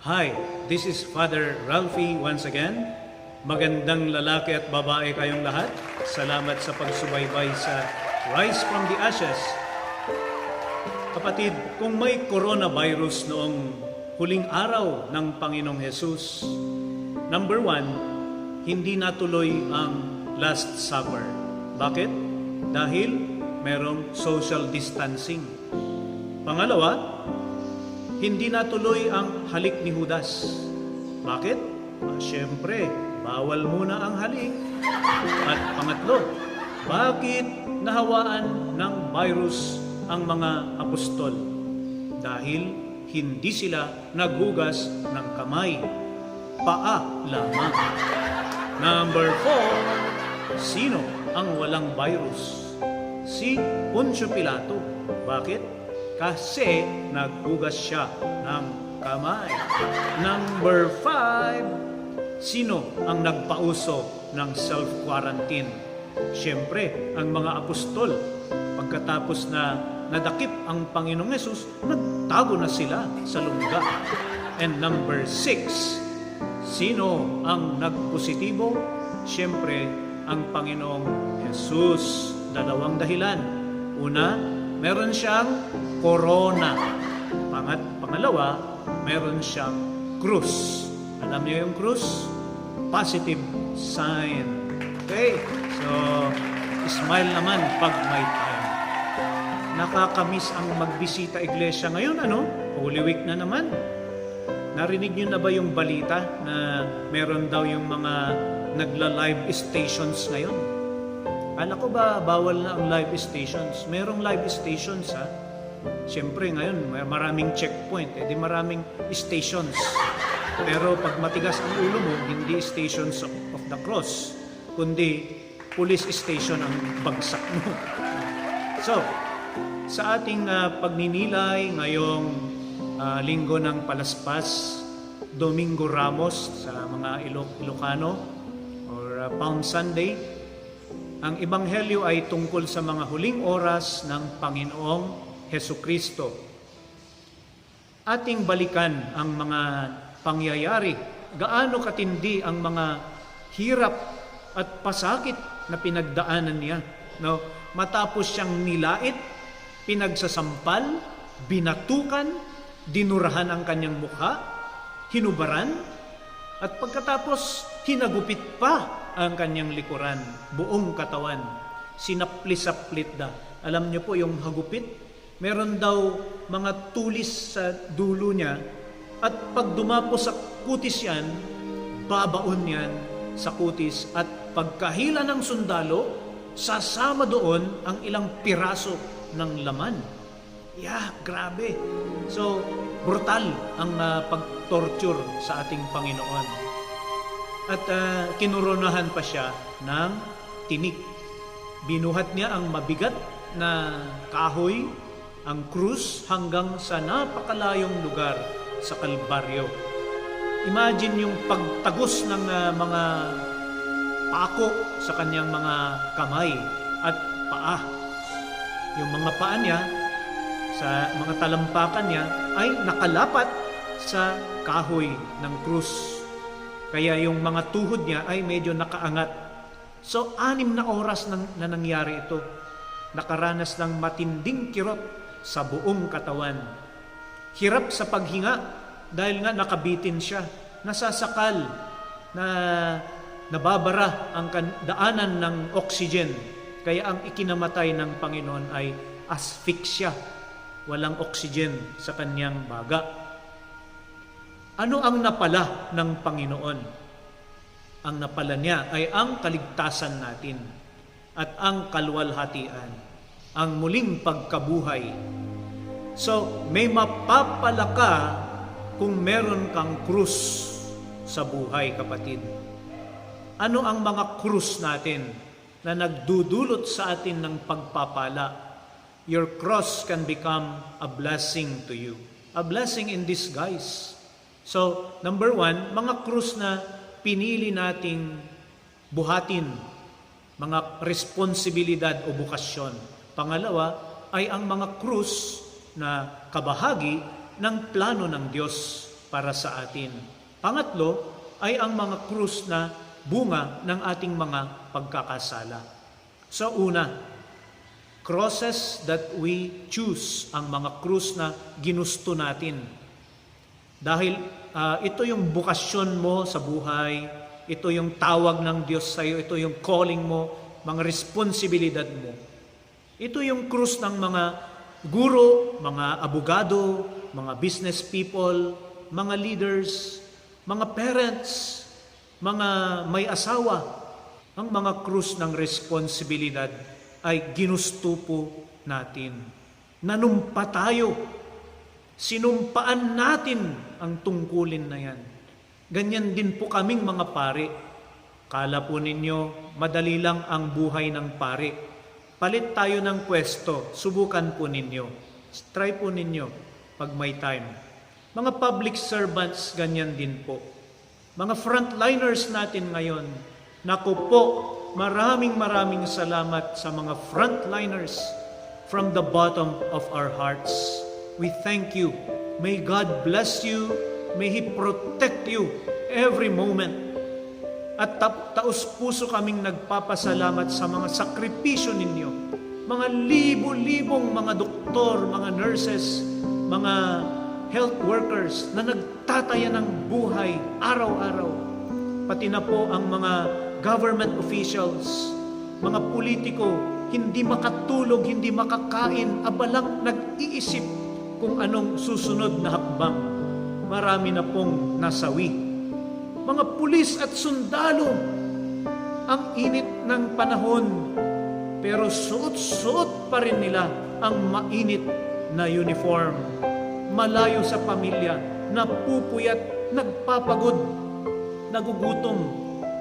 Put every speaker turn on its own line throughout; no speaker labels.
Hi, this is Father Ralphie once again. Magandang lalaki at babae kayong lahat. Salamat sa pagsubaybay sa Rise from the Ashes. Kapatid, kung may coronavirus noong huling araw ng Panginoong Jesus, number 1, hindi natuloy ang Last Supper. Bakit? Dahil merong social distancing. Pangalawa, hindi natuloy ang halik ni Judas. Bakit? Siyempre, bawal muna ang halik. At pangatlo, bakit nahawaan ng virus ang mga apostol? Dahil hindi sila naghugas ng kamay. Paa lamang. Number 4, sino ang walang virus? Si Poncio Pilato. Bakit? Kasi naghugas siya ng kamay. Number 5, sino ang nagpauso ng self-quarantine? Siyempre, ang mga apostol. Pagkatapos na nadakip ang Panginoong Hesus, nagtago na sila sa lungga. And number 6, sino ang nagpositibo? Siyempre, ang Panginoong Hesus. Dalawang dahilan. Una, meron siyang corona. Pangalawa, meron siyang krus. Alam niyo yung krus? Positive sign. Okay? So, smile naman pag may time. Nakakamiss ang magbisita iglesia ngayon, ano? Holy Week na naman. Narinig niyo na ba yung balita na meron daw yung mga nagla-live stations ngayon? Kala ko ba bawal na ang live stations? Merong live stations, ha? Siyempre ngayon maraming checkpoint, di maraming stations. Pero pag matigas ang ulo mo, hindi stations of the cross, kundi police station ang bagsak mo. So, sa ating pagninilay ngayong linggo ng Palaspas, Domingo Ramos sa mga Ilocano, or Palm Sunday, ang Ebanghelyo ay tungkol sa mga huling oras ng Panginoong Hesukristo. Ating balikan ang mga pangyayari. Gaano katindi ang mga hirap at pasakit na pinagdaanan niya. No? Matapos siyang nilait, pinagsasampal, binatukan, dinurahan ang kanyang mukha, hinubaran, at pagkatapos hinagupit pa ang kanyang likuran, buong katawan. Sinaplis-saplit da. Alam niyo po yung hagupit? Meron daw mga tulis sa dulo niya at pag dumapo sa kutis yan, babaon yan sa kutis at pagkahila ng sundalo, sasama doon ang ilang piraso ng laman. Grabe. So, brutal ang pag-torture sa ating Panginoon. At kinuronahan pa siya ng tinik. Binuhat niya ang mabigat na kahoy, ang krus, hanggang sa napakalayong lugar sa Kalbaryo. Imagine yung pagtagos ng mga pako sa kanyang mga kamay at paa. Yung mga paa niya, sa mga talampakan niya, ay nakalapat sa kahoy ng krus. Kaya yung mga tuhod niya ay medyo nakaangat. So, 6 na oras na nangyari ito. Nakaranas ng matinding kirot sa buong katawan. Hirap sa paghinga dahil nga nakabitin siya. Nasasakal na nababara ang daanan ng oxygen. Kaya ang ikinamatay ng Panginoon ay asphyxia. Walang oxygen sa kanyang baga. Ano ang napala ng Panginoon? Ang napala niya ay ang kaligtasan natin at ang kaluwalhatian, ang muling pagkabuhay. So, may mapapala ka kung meron kang krus sa buhay, kapatid. Ano ang mga krus natin na nagdudulot sa atin ng pagpapala? Your cross can become a blessing to you. A blessing in disguise. So, number 1, mga krus na pinili nating buhatin, mga responsibilidad o bukasyon. Pangalawa ay ang mga krus na kabahagi ng plano ng Diyos. para sa atin. Pangatlo ay ang mga krus na bunga ng ating mga pagkakasala. So una, crosses that we choose, ang mga krus na ginusto natin. Dahil ito yung bukasyon mo sa buhay, ito yung tawag ng Diyos sa iyo, ito yung calling mo, mga responsibilidad mo. Ito yung krus ng mga guro, mga abogado, mga business people, mga leaders, mga parents, mga may asawa. Ang mga krus ng responsibilidad ay ginusto po natin. Nanumpa tayo. Sinumpaan natin ang tungkulin na yan. Ganyan din po kaming mga pari. Kala po ninyo, madali lang ang buhay ng pari. Palit tayo ng pwesto, subukan po ninyo. Try po ninyo pag may time. Mga public servants, ganyan din po. Mga frontliners natin ngayon, naku po, maraming salamat sa mga frontliners from the bottom of our hearts. We thank you. May God bless you. May He protect you every moment. At taus-puso kaming nagpapasalamat sa mga sakripisyo ninyo. Mga libo-libong mga doktor, mga nurses, mga health workers na nagtataya ng buhay araw-araw. Pati na po ang mga government officials, mga politiko, hindi makatulog, hindi makakain, abalang nag-iisip kung anong susunod na hakbang. Marami na pong nasawi. Mga pulis at sundalo, ang init ng panahon, pero suot-suot pa rin nila ang mainit na uniform. Malayo sa pamilya, napupuyat, nagpapagod, nagugutom,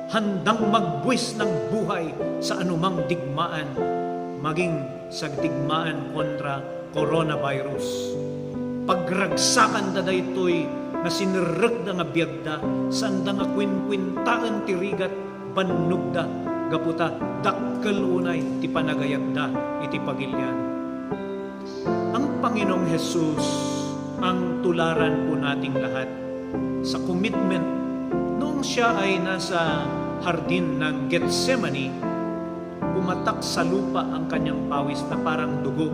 handang magbuwis ng buhay sa anumang digmaan, maging sa digmaan kontra coronavirus. Pagragsakan da daytoy na sinirrek da nga biyagda, sanda nga kwinkwintaan tirigat, banugda, gaputa, dakkel unay, ti panagayagda, iti pagilyan. Ang Panginoong Jesus, ang tularan po nating lahat sa commitment. Noong siya ay nasa hardin ng Gethsemane, pumatak sa lupa ang kanyang pawis na parang dugo.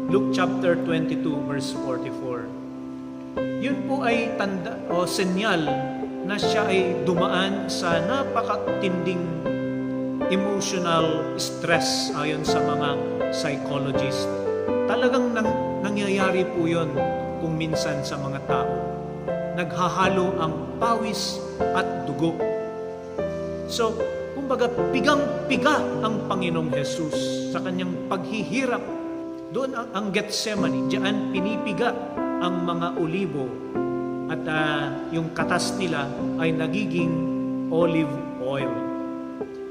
Luke chapter 22 verse 44. Yun po ay tanda o senyal na siya ay dumaan sa napakatinding emotional stress ayon sa mga psychologist. Talagang nangyayari po yun kung minsan sa mga tao. Naghahalo ang pawis at dugo. So, kumbaga, pigang-piga ang Panginoong Jesus sa kanyang paghihirap. Doon ang Gethsemane, diyan pinipiga ang mga olibo at yung katas nila ay nagiging olive oil.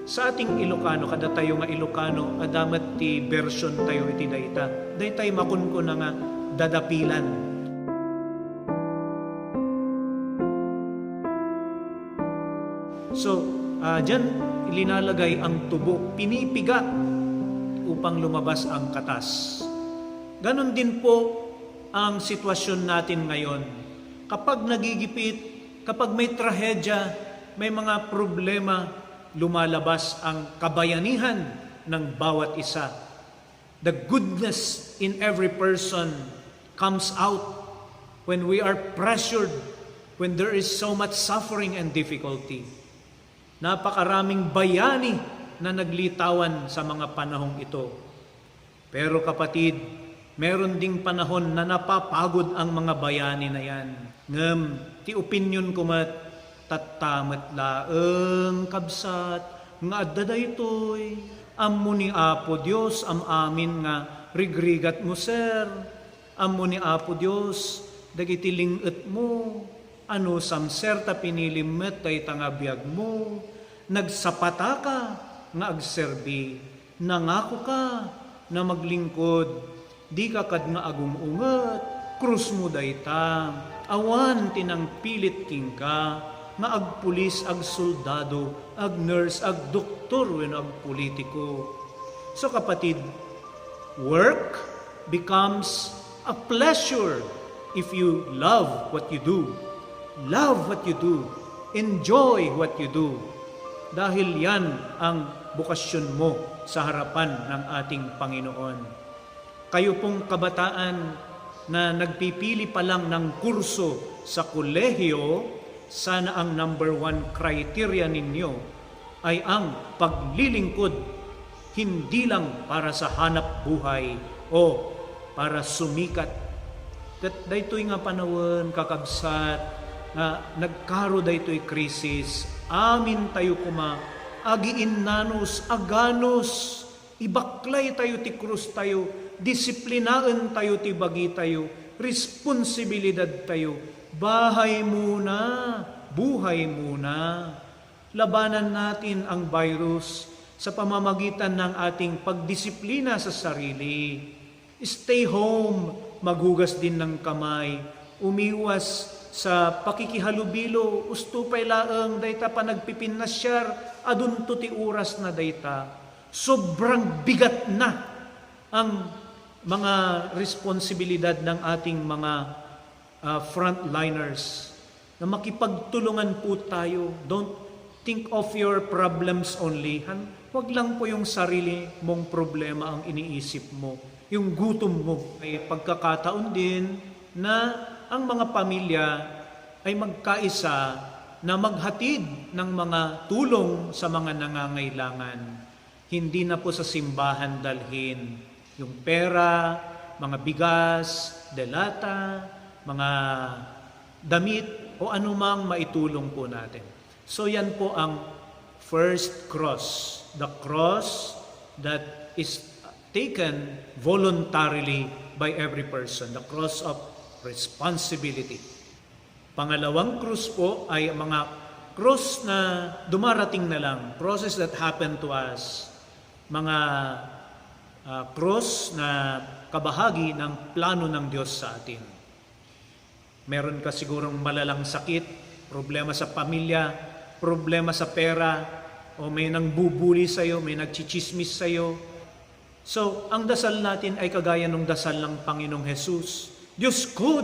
Sa ating Ilocano, kada tayo nga Ilocano, adamat ti version tayo iti dayta. Daytay makun ko na nga dadapilan. So, diyan ilinalagay ang tubo, pinipiga upang lumabas ang katas. Ganon din po ang sitwasyon natin ngayon. Kapag nagigipit, kapag may trahedya, may mga problema, lumalabas ang kabayanihan ng bawat isa. The goodness in every person comes out when we are pressured, when there is so much suffering and difficulty. Napakaraming bayani na naglitawan sa mga panahong ito. Pero kapatid, meron ding panahon na napapagod ang mga bayani na yan. Ngem, ti opinion ko mat, tatamat laeng kabsat, nga adda daytoy, ammo ni Apo Dios, amin nga, rigrigat mo sir, ammo ni Apo Dios, dagiti linget mo, ano samser ta pinilimet tay tangabiyag mo, nagsapata ka, nga agserbi, nangako ka, na maglingkod, di ka kad nga agumunget, krus mo dayta, awan tinang pilit king ka, nga agpulis, ag soldado, ag nurse, ag doktor, wen ag politiko. So kapatid, work becomes a pleasure if you love what you do. Love what you do. Enjoy what you do. Dahil yan ang bukasyon mo sa harapan ng ating Panginoon. Kayo pong kabataan na nagpipili pa lang ng kurso sa kolehiyo, sana ang number 1 criteria ninyo ay ang paglilingkod, hindi lang para sa hanap buhay o para sumikat. Daytoy nga panahon kakabsat na nagkaro daytoy krisis, amin tayo kuma, agiin nanos, aganos, ibaklay tayo ti krus tayo, disiplinaan tayo ti bagi tayo, responsibilidad tayo, bahay muna, buhay muna. Labanan natin ang virus sa pamamagitan ng ating pagdisiplina sa sarili. Stay home, maghugas din ng kamay, umiwas sa pakikihalubilo, ustupay laeng dayta pa nagpipinasyar, adunto ti oras na dayta. Sobrang bigat na ang mga responsibilidad ng ating mga frontliners na makipagtulungan po tayo. Don't think of your problems only. Huwag lang po yung sarili mong problema ang iniisip mo. Yung gutom mo ay pagkakataon din na ang mga pamilya ay magkaisa na maghatid ng mga tulong sa mga nangangailangan. Hindi na po sa simbahan dalhin yung pera, mga bigas, delata, mga damit o anumang maitulong po natin. So yan po ang first cross, the cross that is taken voluntarily by every person, the cross of responsibility. Pangalawang krus po ay mga krus na dumarating na lang, process that happen to us, mga krus na kabahagi ng plano ng Diyos sa atin. Meron ka sigurong malalang sakit, problema sa pamilya, problema sa pera, o may nang bubuli sa'yo, may nagchichismis sa'yo. So, ang dasal natin ay kagaya ng dasal ng Panginoong Jesus. Diyos ko,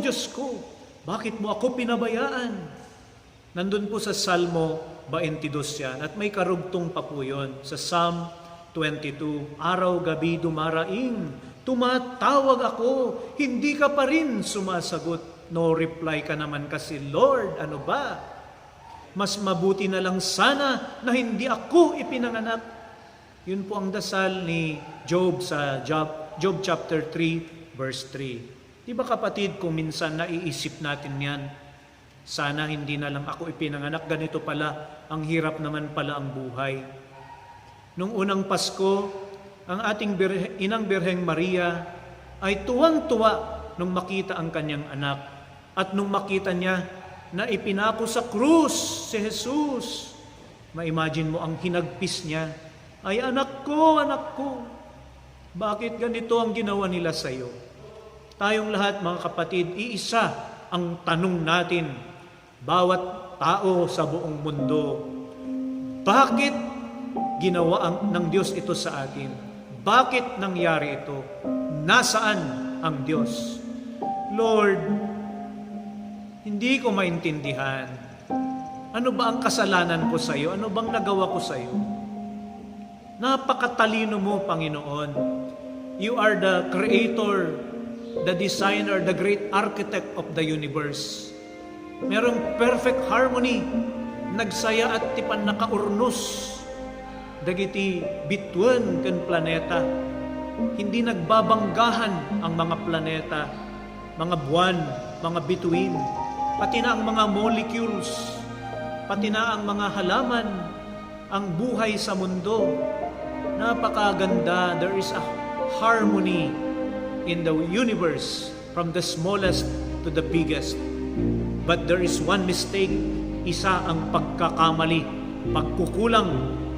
bakit mo ako pinabayaan? Nandun po sa Salmo 22 yan, at may karugtong pa po yun sa Psalm 22. Araw-gabi dumaraing, tumatawag ako, hindi ka pa rin sumasagot. No reply ka naman kasi, Lord, ano ba? Mas mabuti na lang sana na hindi ako ipinanganak. Yun po ang dasal ni Job sa Job chapter 3, verse 3. Di ba kapatid, kung minsan naiisip natin yan, sana hindi na lang ako ipinanganak, ganito pala, ang hirap naman pala ang buhay. Nung unang Pasko, ang ating Inang Birheng Maria ay tuwang-tuwa nung makita ang kanyang anak. At nung makita niya na ipinako sa krus si Jesus, ma-imagine mo ang hinagpis niya, ay anak ko, bakit ganito ang ginawa nila sa iyo? Tayong lahat mga kapatid, iisa ang tanong natin, bawat tao sa buong mundo, bakit ginawa ng Diyos ito sa atin? Bakit nangyari ito? Nasaan ang Diyos? Lord, hindi ko maintindihan. Ano ba ang kasalanan ko sa iyo? Ano bang nagawa ko sa iyo? Napakatalino mo, Panginoon. You are the creator, the designer, the great architect of the universe. Merong perfect harmony, nagsaya at tipan nakaurnos. Dagiti bituan ken planeta. Hindi nagbabanggahan ang mga planeta, mga buwan, mga bituin, pati na ang mga molecules, pati na ang mga halaman, ang buhay sa mundo. Napakaganda. There is a harmony in the universe from the smallest to the biggest. But there is one mistake, isa ang pagkakamali, pagkukulang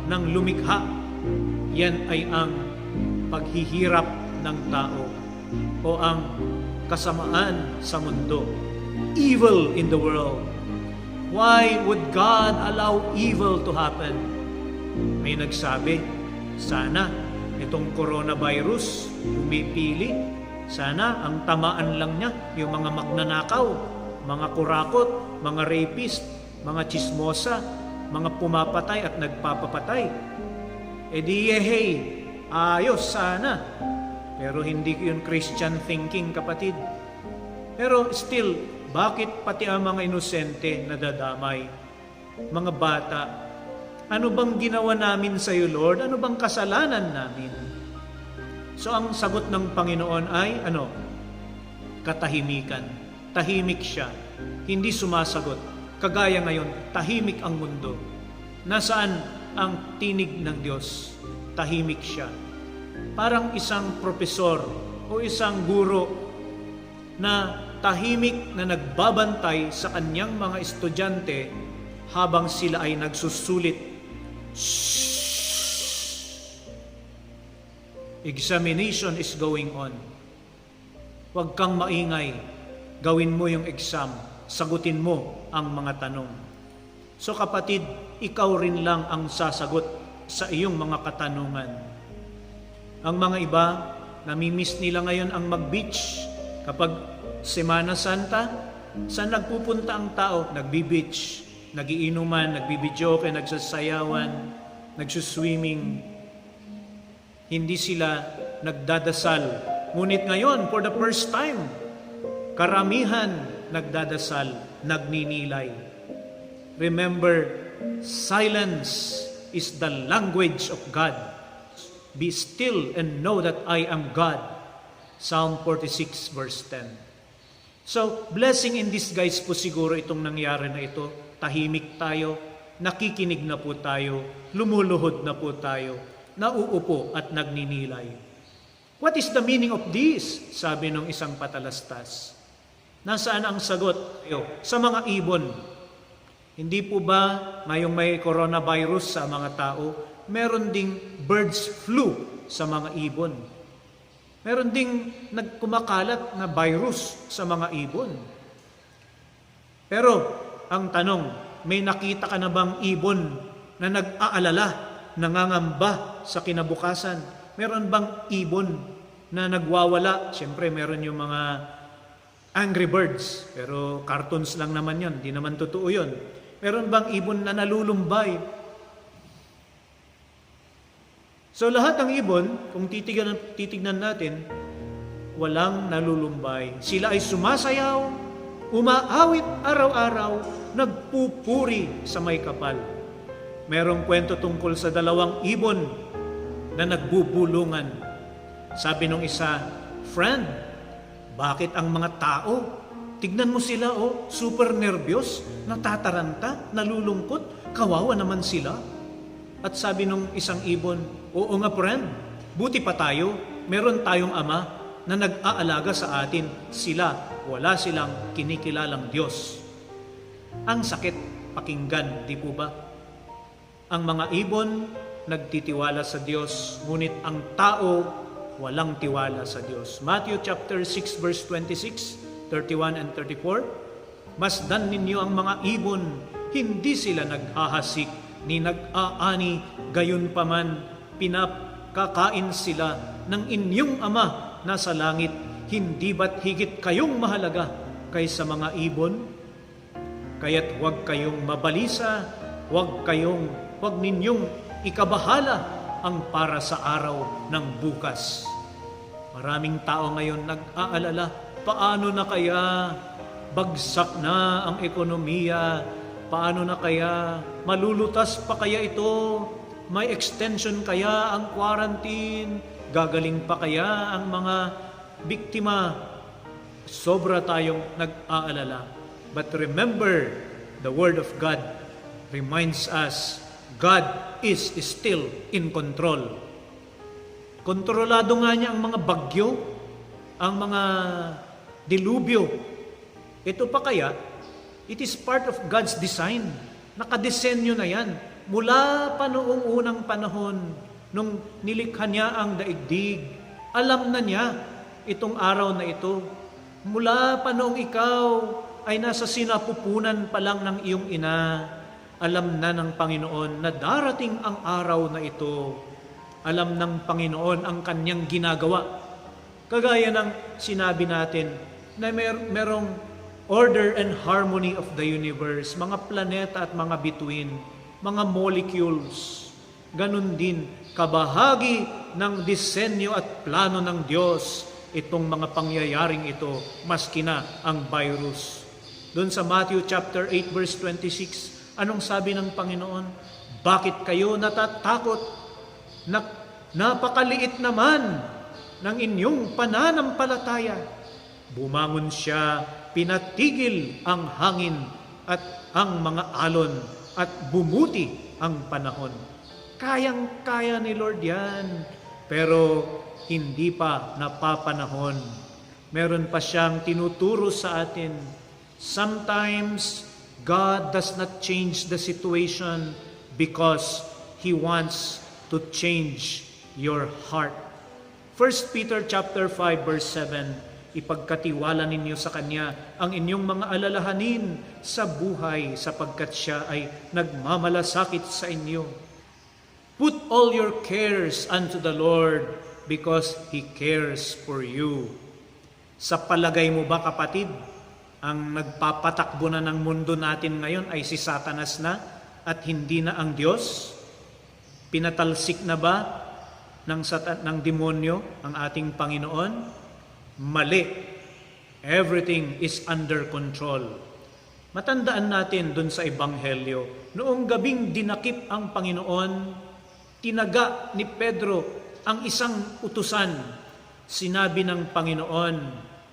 ng lumikha. Yan ay ang paghihirap ng tao o ang kasamaan sa mundo. Evil in the world. Why would God allow evil to happen? May nagsabi, sana itong coronavirus pumipili, sana ang tamaan lang niya yung mga magnanakaw, mga kurakot, mga rapist, mga chismosa, mga pumapatay at nagpapapatay. E di hey, ayos sana. Pero hindi yun Christian thinking, kapatid. Pero still, bakit pati ang mga inosente nadadamay? Mga bata, ano bang ginawa namin sa iyo, Lord? Ano bang kasalanan namin? So ang sagot ng Panginoon ay ano? Katahimikan. Tahimik siya. Hindi sumasagot. Kagaya ngayon, tahimik ang mundo. Nasaan ang tinig ng Diyos? Tahimik siya. Parang isang propesor o isang guro na tahimik na nagbabantay sa kanyang mga estudyante habang sila ay nagsusulit. Examination is going on. Huwag kang maingay. Gawin mo yung exam. Sagutin mo ang mga tanong. So kapatid, ikaw rin lang ang sasagot sa iyong mga katanungan. Ang mga iba, namimiss nila ngayon ang mag-beach. Kapag Semana Santa, saan nagpupunta ang tao? Nagbi-beach, nagiinuman, nagbibidyoke, nagsasayawan, nagsuswimming. Hindi sila nagdadasal. Ngunit ngayon, for the first time, karamihan nagdadasal, nagninilay. Remember, silence is the language of God. Be still and know that I am God. Psalm 46 verse 10. So, blessing in disguise po siguro itong nangyari na ito. Tahimik tayo, nakikinig na po tayo, lumuluhod na po tayo, nauupo at nagninilay. What is the meaning of this? Sabi ng isang patalastas. Nasaan ang sagot? Sa mga ibon. Hindi po ba ngayong may coronavirus sa mga tao, meron ding birds flu sa mga ibon. Meron ding nagkumakalat na virus sa mga ibon. Pero ang tanong, may nakita ka na bang ibon na nag-aalala, nangangamba sa kinabukasan? Meron bang ibon na nagwawala? Siyempre, meron yung mga Angry Birds, pero cartoons lang naman yun, di naman totoo yun. Meron bang ibon na nalulumbay? So lahat ng ibon, kung titignan natin, walang nalulumbay. Sila ay sumasayaw, umaawit araw-araw, nagpupuri sa may kapal. Merong kwento tungkol sa dalawang ibon na nagbubulungan. Sabi nung isa, friend, bakit ang mga tao, tignan mo sila, super nervyos, natataranta, nalulungkot, kawawa naman sila. At sabi nung isang ibon, oo nga friend, buti pa tayo, meron tayong ama na nag-aalaga sa atin, sila, wala silang kinikilalang Diyos. Ang sakit pakinggan, di po ba? Ang mga ibon, nagtitiwala sa Diyos, ngunit ang tao walang tiwala sa Diyos. Matthew chapter 6 verse 26, 31 and 34. Masdan ninyo ang mga ibon, hindi sila naghahasik ni nag-aani, gayon paman pinakakain sila ng inyong ama na sa langit. Hindi ba't higit kayong mahalaga kaysa mga ibon? Kaya't huwag kayong mabalisa, huwag ninyong ikabahala ang para sa araw ng bukas. Maraming tao ngayon nag-aalala, paano na kaya bagsak na ang ekonomiya? Paano na kaya malulutas pa kaya ito? May extension kaya ang quarantine? Gagaling pa kaya ang mga biktima? Sobra tayong nag-aalala. But remember, the Word of God reminds us, God is still in control. Kontrolado nga niya ang mga bagyo, ang mga dilubyo. Ito pa kaya, it is part of God's design. Nakadesenyo na yan. Mula pa noong unang panahon, nung nilikha niya ang daigdig, alam na niya itong araw na ito. Mula pa noong ikaw ay nasa sinapupunan pa lang ng iyong ina, alam na ng Panginoon na darating ang araw na ito. Alam ng Panginoon ang kanyang ginagawa. Kagaya ng sinabi natin na merong order and harmony of the universe, mga planeta at mga bituin, mga molecules. Ganun din, kabahagi ng disenyo at plano ng Diyos itong mga pangyayaring ito, maski na ang virus. Doon sa Matthew chapter 8 verse 26, anong sabi ng Panginoon? Bakit kayo natatakot? Napakaliit naman ng inyong pananampalataya. Bumangon siya, pinatigil ang hangin at ang mga alon at bumuti ang panahon. Kayang-kaya ni Lord yan, pero hindi pa napapanahon. Meron pa siyang tinuturo sa atin. Sometimes, God does not change the situation because He wants to change your heart. 1 Peter chapter 5 verse 7, ipagkatiwala ninyo sa Kanya ang inyong mga alalahanin sa buhay sapagkat Siya ay nagmamalasakit sa inyo. Put all your cares unto the Lord because He cares for you. Sa palagay mo ba, kapatid, ang nagpapatakbo na ng mundo natin ngayon ay si Satanas na at hindi na ang Diyos? Pinatalsik na ba ng demonyo ang ating Panginoon? Mali. Everything is under control. Matandaan natin dun sa Ebanghelyo, noong gabing dinakip ang Panginoon, tinaga ni Pedro ang isang utusan. Sinabi ng Panginoon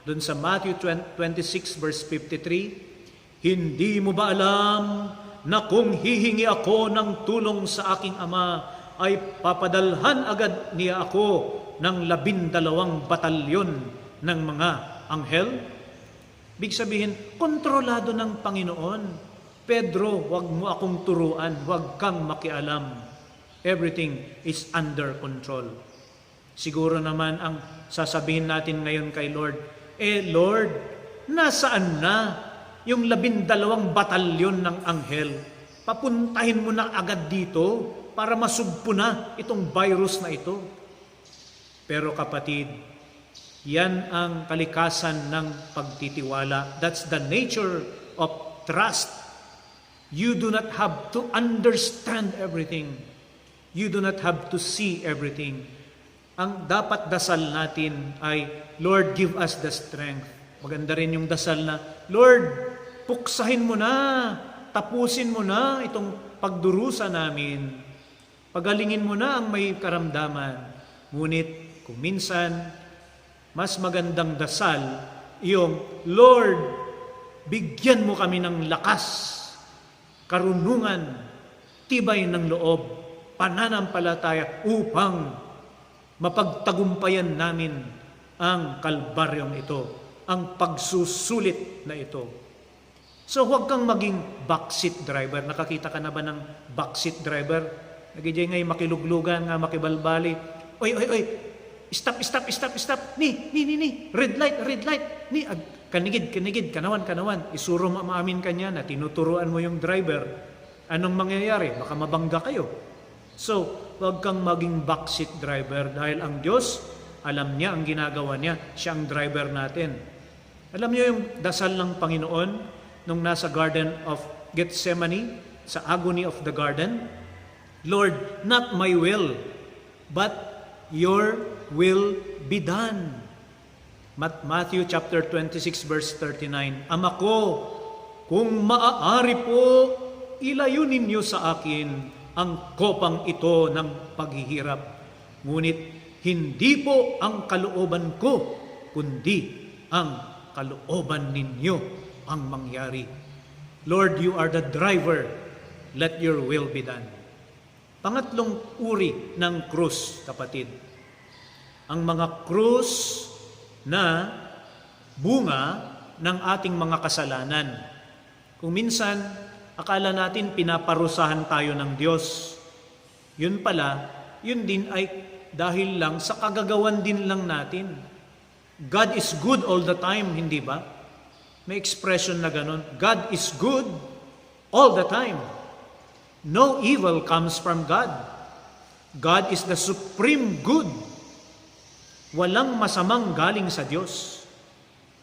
dun sa Matthew 26 verse 53, hindi mo ba alam na kung hihingi ako ng tulong sa aking Ama, ay papadalhan agad niya ako ng 12 batalyon ng mga anghel? Big sabihin, kontrolado ng Panginoon. Pedro, wag mo akong turuan, wag kang makialam. Everything is under control. Siguro naman ang sasabihin natin ngayon kay Lord, Lord, nasaan na yung 12 batalyon ng anghel? Papuntahin mo na agad dito para masugpo na itong virus na ito. Pero kapatid, yan ang kalikasan ng pagtitiwala. That's the nature of trust. You do not have to understand everything. You do not have to see everything. Ang dapat dasal natin ay, Lord, give us the strength. Maganda rin yung dasal na, Lord, puksahin mo na, tapusin mo na itong pagdurusa namin. Pagalingin mo na ang may karamdaman. Ngunit, kung minsan, mas magandang dasal, yung, Lord, bigyan mo kami ng lakas, karunungan, tibay ng loob, pananampalataya upang mapagtagumpayan namin ang kalbaryong ito, ang pagsusulit na ito. So huwag kang maging backseat driver. Nakakita ka na ba ng backseat driver? Nagijay ngay makiluglugan nga makibalbali. Oy, stop. Ni. Red light. Ni, kanigid, kanawan. Isuro maamin kanya na tinuturuan mo yung driver. Anong mangyayari? Baka mabangga kayo. So, huwag kang maging backseat driver dahil ang Diyos, alam niya ang ginagawa niya. Siya ang driver natin. Alam niyo yung dasal ng Panginoon nung nasa Garden of Gethsemane, sa agony of the garden? Lord, not my will, but your will be done. Matthew chapter 26 verse 39, Ama ko, kung maaari po, ilayo ninyo sa akin ang kopang ito ng paghihirap. Ngunit hindi po ang kalooban ko, kundi ang kalooban ninyo ang mangyari. Lord, you are the driver. Let your will be done. Pangatlong uri ng krus, kapatid. Ang mga krus na bunga ng ating mga kasalanan. Kung minsan, akala natin pinaparusahan tayo ng Diyos. Yun pala, yun din ay dahil lang sa kagagawan din lang natin. God is good all the time, hindi ba? May expression na ganun. God is good all the time. No evil comes from God. God is the supreme good. Walang masamang galing sa Diyos.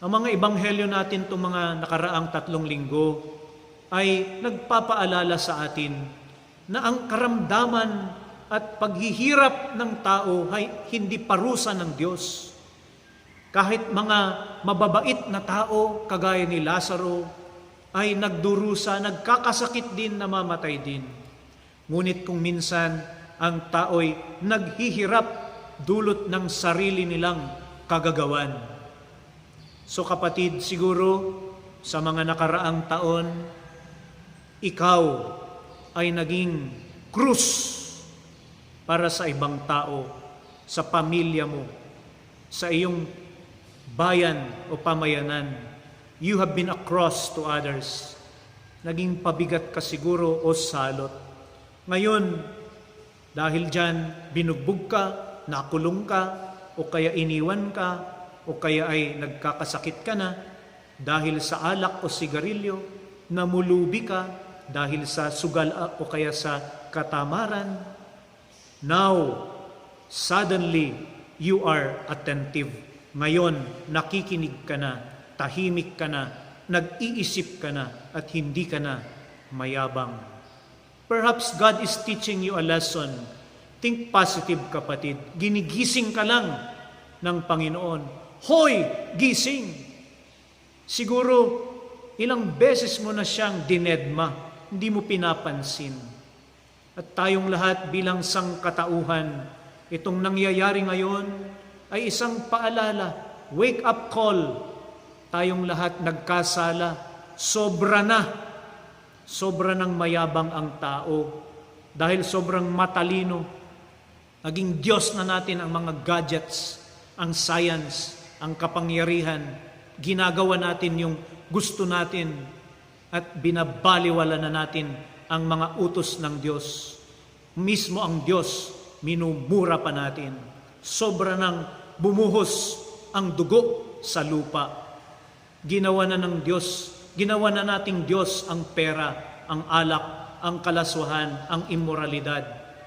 Ang mga ebanghelyo natin itong mga nakaraang 3 linggo ay nagpapaalala sa atin na ang karamdaman at paghihirap ng tao ay hindi parusa ng Diyos. Kahit mga mababait na tao, kagaya ni Lazaro, ay nagdurusa, nagkakasakit din, namamatay din. Ngunit kung minsan ang tao'y naghihirap dulot ng sarili nilang kagagawan. So kapatid, siguro sa mga nakaraang taon, ikaw ay naging krus para sa ibang tao, sa pamilya mo, sa iyong bayan o pamayanan. You have been a cross to others. Naging pabigat ka siguro o salot. Ngayon, dahil dyan, binugbog ka, nakulong ka, o kaya iniwan ka, o kaya ay nagkakasakit ka na, dahil sa alak o sigarilyo, namulubi ka, dahil sa sugal o kaya sa katamaran. Now, suddenly, you are attentive. Ngayon, nakikinig ka na, tahimik ka na, nag-iisip ka na, at hindi ka na mayabang. Perhaps God is teaching you a lesson. Think positive, kapatid. Ginigising ka lang ng Panginoon. Hoy, gising! Siguro, ilang beses mo na siyang dinedma, hindi mo pinapansin. At tayong lahat bilang sangkatauhan, itong nangyayari ngayon ay isang paalala, wake-up call. Tayong lahat nagkasala, sobra ng mayabang ang tao dahil sobrang matalino. Naging Diyos na natin ang mga gadgets, ang science, ang kapangyarihan. Ginagawa natin yung gusto natin at binabaliwala na natin ang mga utos ng Diyos. Mismo ang Diyos, minumura pa natin. Sobra nang bumuhos ang dugo sa lupa. Ginawa na ng Diyos, ginawa na nating Diyos ang pera, ang alak, ang kalaswahan, ang immoralidad,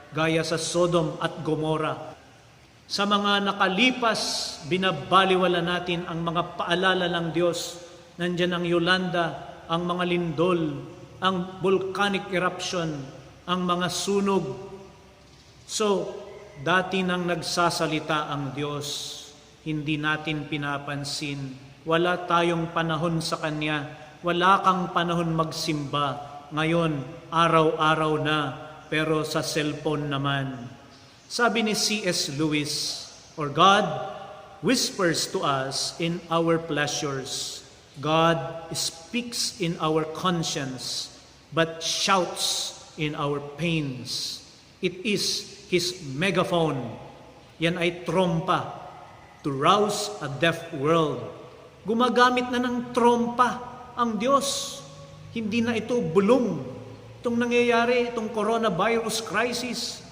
gaya sa Sodom at Gomora. Sa mga nakalipas, binabaliwala natin ang mga paalala ng Diyos. Nandiyan ang Yolanda, ang mga lindol, ang volcanic eruption, ang mga sunog. So, dati nang nagsasalita ang Diyos, hindi natin pinapansin. Wala tayong panahon sa Kanya. Wala kang panahon magsimba. Ngayon, araw-araw na, pero sa cellphone naman. Sabi ni C.S. Lewis, or God whispers to us in our pleasures. God speaks in our conscience, but shouts in our pains. It is His megaphone. Yan ay trompa to rouse a deaf world. Gumagamit na ng trompa ang Diyos. Hindi na ito bulong. Itong nangyayari, itong coronavirus crisis.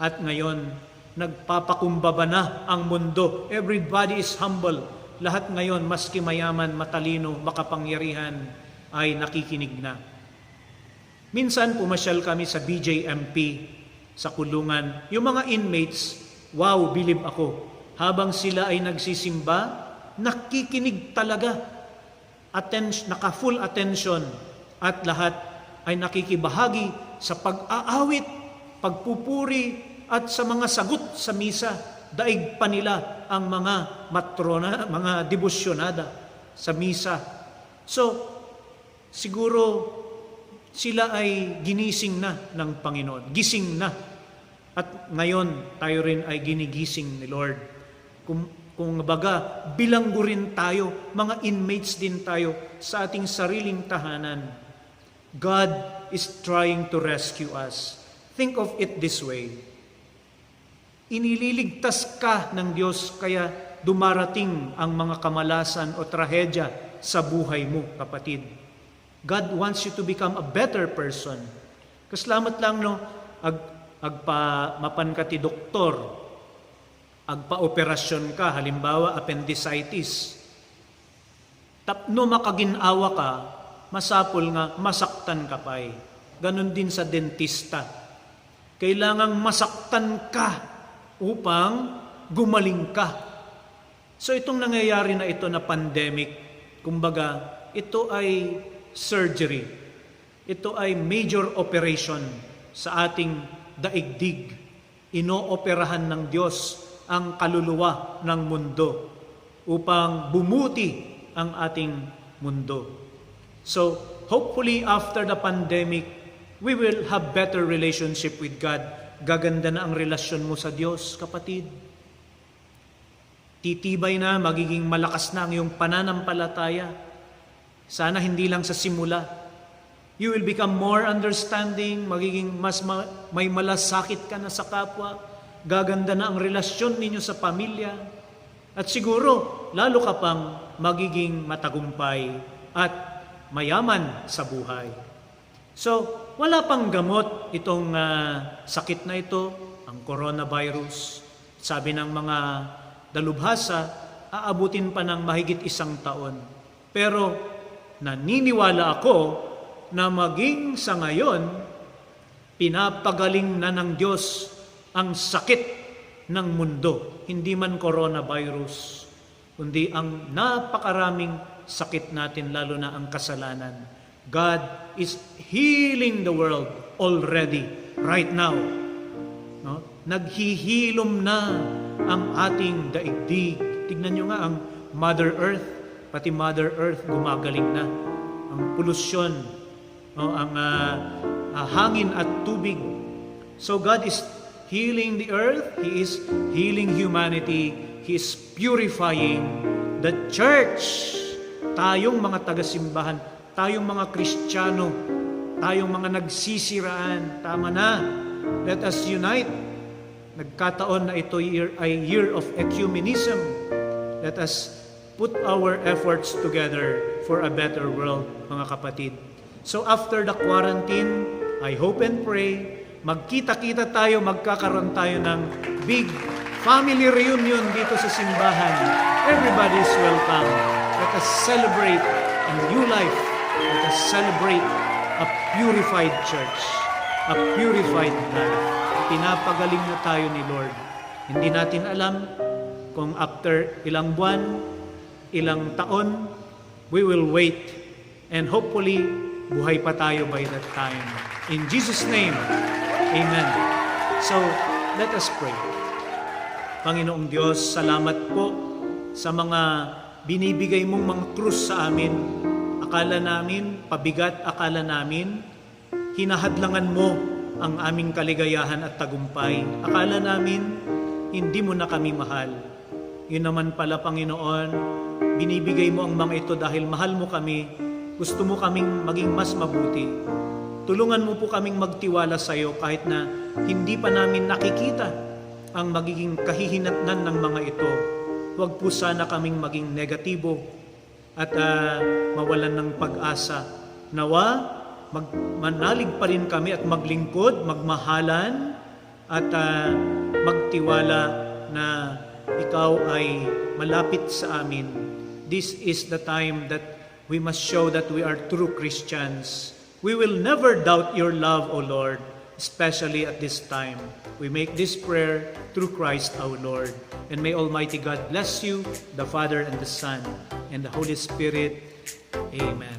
At ngayon, nagpapakumbaba na ang mundo. Everybody is humble. Lahat ngayon, maski mayaman, matalino, makapangyarihan, ay nakikinig na. Minsan, pumasyal kami sa BJMP, sa kulungan. Yung mga inmates, wow, bilib ako. Habang sila ay nagsisimba, nakikinig talaga. Naka-full attention. At lahat ay nakikibahagi sa pag-aawit, pagpupuri, at sa mga sagot sa misa. Daig pa nila ang mga matrona, mga devosyonada sa misa. So, siguro sila ay ginising na ng Panginoon. Gising na. At ngayon, tayo rin ay ginigising ni Lord. Kung baga, bilanggo rin tayo, mga inmates din tayo sa ating sariling tahanan. God is trying to rescue us. Think of it this way. Inililigtas ka ng Diyos kaya dumarating ang mga kamalasan o trahedya sa buhay mo, kapatid. God wants you to become a better person. Kaslamat lang, no? Mapan ka ti doktor, agpa-operasyon ka, halimbawa appendicitis. Tapno makaginawa ka, masapol nga, masaktan ka pa'y. Ganon din sa dentista. Kailangang masaktan ka upang gumaling ka. So itong nangyayari na ito na pandemic, kumbaga, ito ay surgery. Ito ay major operation sa ating daigdig. Inooperahan ng Diyos ang kaluluwa ng mundo upang bumuti ang ating mundo. So, hopefully after the pandemic, we will have better relationship with God. Gaganda na ang relasyon mo sa Diyos, kapatid. Titibay na, magiging malakas na ang iyong pananampalataya. Sana hindi lang sa simula. You will become more understanding, magiging may malasakit ka na sa kapwa. Gaganda na ang relasyon ninyo sa pamilya. At siguro, lalo ka pang magiging matagumpay at mayaman sa buhay. So, wala pang gamot itong sakit na ito, ang coronavirus. Sabi ng mga dalubhasa, aabutin pa ng mahigit 1 taon. Pero naniniwala ako na maging sa ngayon, pinapagaling na ng Diyos ang sakit ng mundo. Hindi man coronavirus, kundi ang napakaraming sakit natin, lalo na ang kasalanan. God is healing the world already, right now. No? Naghihilom na ang ating daigdig. Tignan nyo nga ang Mother Earth, pati Mother Earth gumagaling na. Ang polusyon, no? Ang hangin at tubig. So God is healing the earth, He is healing humanity, He is purifying the church. Tayong mga taga-simbahan, tayong mga Kristiyano, tayong mga nagsisiraan, tama na. Let us unite. Nagkataon na ito ay year of ecumenism. Let us put our efforts together for a better world, mga kapatid. So after the quarantine, I hope and pray, magkita-kita tayo, magkakaroon tayo ng big family reunion dito sa simbahan. Everybody is welcome. Let us celebrate a new life. Let us celebrate a purified church, a purified life. Pinapagaling na tayo ni Lord. Hindi natin alam kung after ilang buwan, ilang taon, we will wait and hopefully buhay pa tayo by that time. In Jesus' name, Amen. So, let us pray. Panginoong Diyos, salamat po sa mga binibigay mong mga krus sa amin. Akala namin, pabigat akala namin, hinahadlangan mo ang aming kaligayahan at tagumpay. Akala namin, hindi mo na kami mahal. Yun naman pala, Panginoon, binibigay mo ang mga ito dahil mahal mo kami, gusto mo kaming maging mas mabuti. Tulungan mo po kaming magtiwala sa iyo kahit na hindi pa namin nakikita ang magiging kahihinatnan ng mga ito. Huwag po sana kaming maging negatibo at mawalan ng pag-asa. Nawa, manalig pa rin kami at maglingkod, magmahalan at magtiwala na ikaw ay malapit sa amin. This is the time that we must show that we are true Christians. We will never doubt your love, O Lord, especially at this time. We make this prayer through Christ our Lord. And may Almighty God bless you, the Father and the Son, and the Holy Spirit. Amen.